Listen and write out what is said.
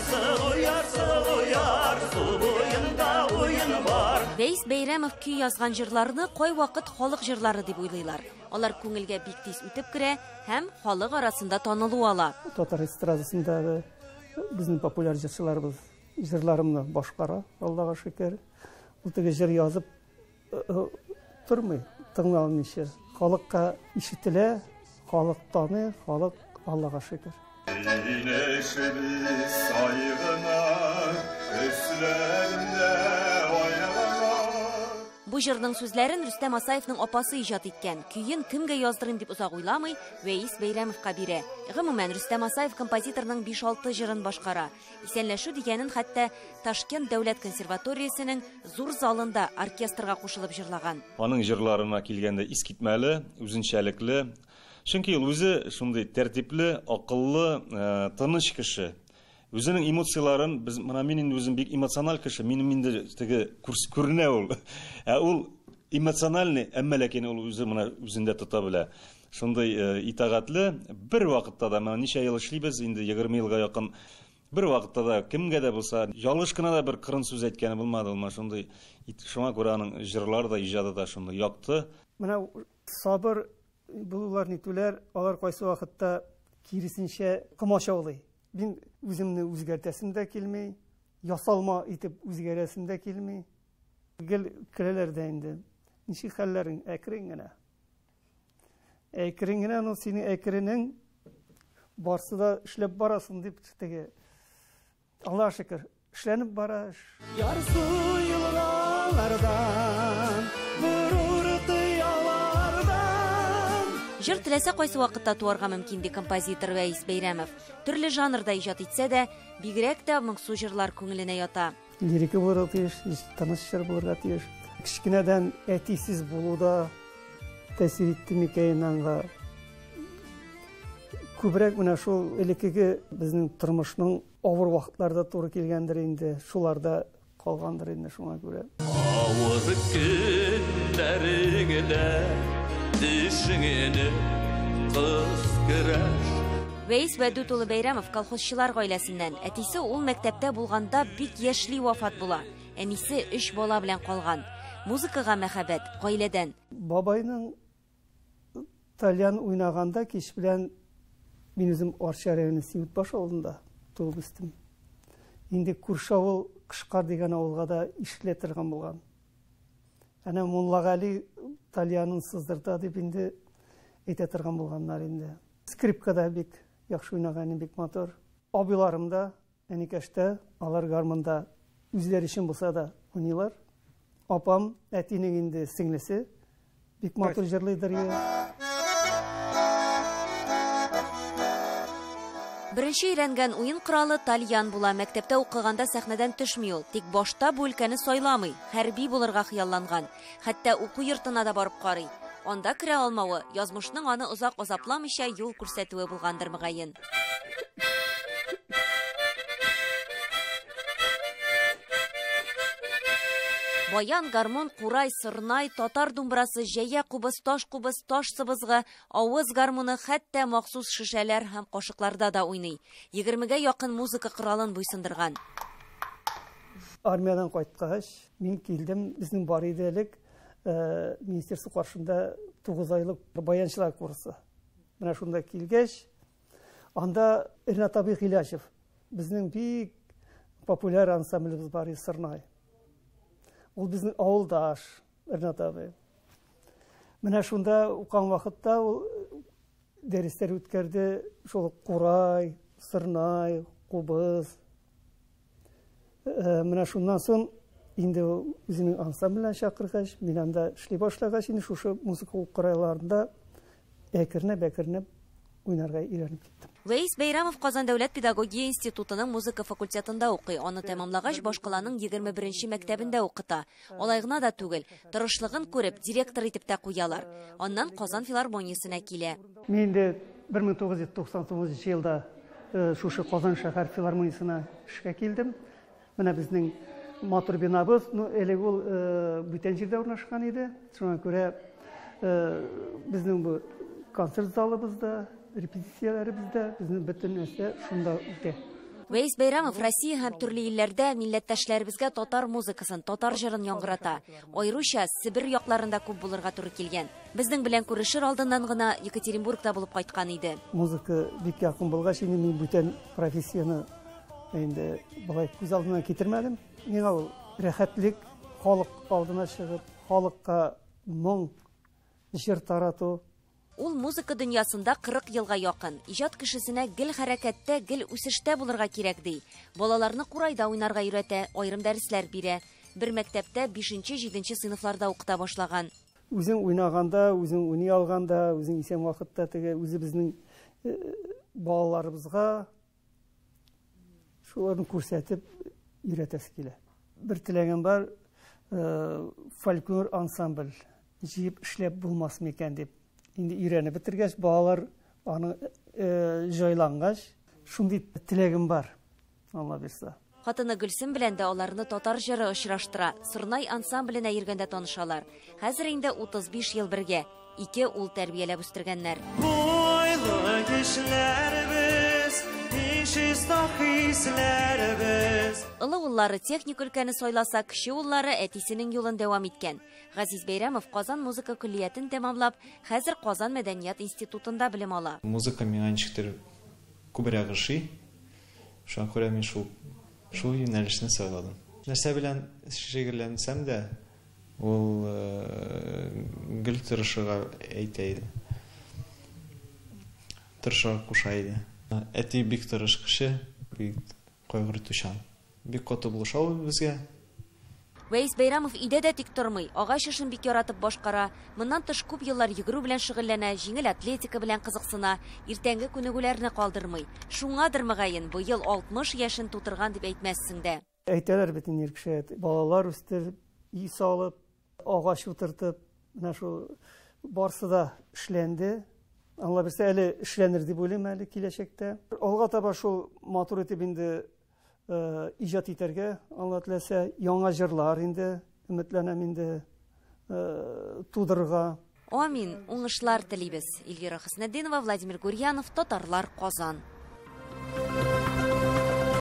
Сылу яр, сылу яр, су буенда уен бар. Вәис Бәйрәмов көй язган җырларны кайвакыт халык җырлары дип уйлыйлар. Алар күңелгә бик тиз үтеп керә һәм халык арасында танылу ала. Татар эстрадасындагы безнең популяр җырчыларыбыз җырларымны башкара, Аллага шөкер. Ул теге җыр язып тормый, тыңланмыйча. Халыкка ишетелә, халык таный, халык, Аллага шөкер. Сөйләшебез сай гына, өсләрендә ай гына. Бу җырның сүзләрен Рөстәм Асаевның апасы иҗат иткән. Көен кемгә яздырыйм дип озак уйламый, Вәис Бәйрәмовка бирә. Гомумән, Рөстәм Асаев композиторның 5-6 җырын башкара. Исәнләшү дигәнен хәтта Ташкент дәүләт консерваториясенең зур залында оркестрга кушылып җырлаган. Аның җырларына килгәндә искитмәле, үзенчәлекле. Чөнки ул үзе шундый тәртипле, акыллы, тыныч кеше. Үзенең эмоцияләрен, без менә мин инде үзем бик эмоциональ кеше, минем инде теге күренә ул. Ә ул эмоциональный, әмма ләкин ул үзе менә үзендә тота белә. Шундый итагатьле, бер вакытта да менә ничә ел эшлибез, инде 20 елга якын, бер вакытта да кемгә дә булса, ялгыш кына да бер кырын сүз әйткәне булмады ул, менә шундый, шуңа күрә аның җырлары да, иҗаты да шундый якты. Менә сабыр булулар, нитүләр, алар кайсы вакытта киресенчә комачаулый. Мин үземне үзгәртәсем дә килми, ясалма итеп үзгәрәсем дә килми. Гел көләләр дә инде. Ничек хәлләрең? Әкрен генә. Әкрен генә, ну, синең әкренең барсы да эшләп барасың дип теге. Аллаһ шөкер, эшләнеп бара эш. Ярсу елгалардан, горур кыялардан. Җыр теләсә кайсы вакытта туарга мөмкин, ди композитор Вәис Бәйрәмов. Төрле жанрда иҗат итсә дә, бигрәк тә моңсу җырлар күңеленә ята. Лирика булырга тиеш, тыныч җыр булырга тиеш. Кечкенәдән әтисез булу да тәэсир итте микән аңа. Күбрәк менә шул элеккеге безнең тормышның авыр вакытларда туры килгәндер инде, шуларда калгандыр инде шуңа күрә. Авыр көннәреңдә төшеңне кыз көрәш. Вәис Вәдүт улы Бәйрәмов колхозчылар гаиләсеннән. Әтисе ул мәктәптә булганда бик яшьли вафат була. Әнисе 3 бала белән калган. Музыкага мәхәббәт гаиләдән. Бабайның тальян уйнаганда кич белән мин үзем Арча районы Симетбаш авылында туып үстем. Инде күрше авыл Кышкар дигән авылга да ишетелә торган булган. Әнә Муллагали тальянын сыздырта дип инде әйтә торган булганнар инде. Скрипкада бик яхшы уйнаган, бик матур. Абыйларым да әникәштә, алар гармунда үзләре өчен булса да уйныйлар. Апам, әтинең инде сеңлесе, бик матур җырлыйдыр. Беренче өйрәнгән уен коралы тальян була. Мәктәптә укыганда сәхнәдән төшми ул. Тик башта бу өлкәне сайламый, хәрби булырга хыялланган. Хәтта уку йортына да барып карый. Анда керә алмавы, язмышның аны озак азапламыйча юл күрсәтүе булгандыр мөгаен. Баян, гармун, курай, сырнай, татар думбрасы, җәя кубыз, таш кубыз, таш сыбызгы, авыз гармуны, хәтта махсус шешәләр һәм кашыкларда да уйный. 20-гә якын музыка коралын буйсындырган. Армиядән кайткач, мин килдем, безнең бар иде элек, министерство каршында 9 айлык баянчылар курсы. Менә шунда килгәч, анда Ринат абый Гыйләҗев, безнең бик популяр ансамблебез бар иде, Сырнай. Ул безнең авылдаш Ринат абый. Менә шунда укыган вакытта ул дәресләр үткәрде, шул курай, сырнай, кубыз. Менә шуннан соң инде ул үзенең ансамбленә чакыргач, мин анда эшли башлагач, инде шушы музыка коралларында әкренләп-әкренләп уйнарга өйрәнеп киттем. Вәис Бәйрәмов Казан дәүләт педагогия институтының музыка факультетында укый. Аны тәмамлагач, башкаланың 21-нче мәктәбендә укыта. Алай гына да түгел, тырышлыгын күреп, директор итеп тә куялар. Аннан Казан филармониясенә килә. Мин инде 1999 елда шушы Казан шәһәр филармониясенә эшкә килдем. Менә безнең матур бинабыз, элек ул бүтән җирдә урнашкан иде. Шуңа күрә безнең бу концерт залыбызда, репетицияләребездә, безнең бөтен нәрсә шунда үтә. Вәис Бәйрәмов Россия һәм төрле илләрдә милләттәшләребезгә татар музыкасын, татар җырын яңгырата. Аеруча Себер якларында күп булырга туры килгән. Безнең белән күрешер алдыннан гына Екатеринбургта булып кайткан иде. Музыка бик якын булгач, инде мин бүтән профессияне инде болай күз алдына китермәдем. Миңа ул рәхәтлек, халык алдына чыгып, халыкка моң, җыр тарату. Ул музыка дөньясында 40 елга якын. Иҗат кешесенә гел хәрәкәттә, гел үсештә булырга кирәк, ди. Балаларны курайда уйнарга өйрәтә, аерым дәресләр бирә. Бер мәктәптә 5-7 сыйныфларда укыта башлаган. Үзең уйнаганда, үзең уйный алганда, үзең исән вакытта теге үзебезнең балаларыбызга шуларны күрсәтеп өйрәтәсе килә. Бер теләгем бар, фольклор ансамбль җыеп эшләп булмас микән дип. Инде өйрәнеп бетергәч, балалар аны җайлангач, шундый теләгем бар, Алла бирсә. Хатыны Гөлсем белән дә аларны татар җыры очраштыра. Сорнай ансамбленә йөргәндә танышалар. Хәзер инде 35 ел бергә. Ике ул тәрбияләп үстергәннәр. Буйлы кешеләрбез, чиста хисләребез. Олы уллары техник өлкәне сайласа, кече уллары әтисенең юлын дәвам иткән. Газиз Бәйрәмов Казан музыка көллиятен тәмамлап, хәзер Казан мәдәният институтында белем ала. Музыка миңа ничектер күбрәк ошый. Шуңа күрә мин шул юнәлешне сайладым. Нәрсә белән шөгыльләнсәм дә, ул гел тырышырга әйтә иде. Тырышырга куша иде. Әти бик тырыш кеше, бик кайгыртучан. Бик каты булыша ул безгә. Вәис Бәйрәмов өйдә дә тик тормый, агач эшен бик яратып башкара. Моннан тыш күп еллар йөгерү белән шөгыльләнә, җиңел атлетика белән кызыксына, иртәнге күнегүләрне калдырмый. Шуңадыр мөгаен, быел 60 яшен тутырган дип әйтмәссең дә. Әйтәләр бит инде кеше, балалар үстереп, өй салып, агач утыртып, менә шул барсы да эшләнде. Алла бирсә, әле эшләнер дип уйлыйм әле киләчәктә. Алга таба шул матур итеп инде иҗат итәргә, Алла теләсә, яңа җырлар инде, өметләнәм инде тудырырга. Амин, уңышлар телибез. Эльвира Хөснетдинова, Владимир Гурьянов, Татарлар, Казан.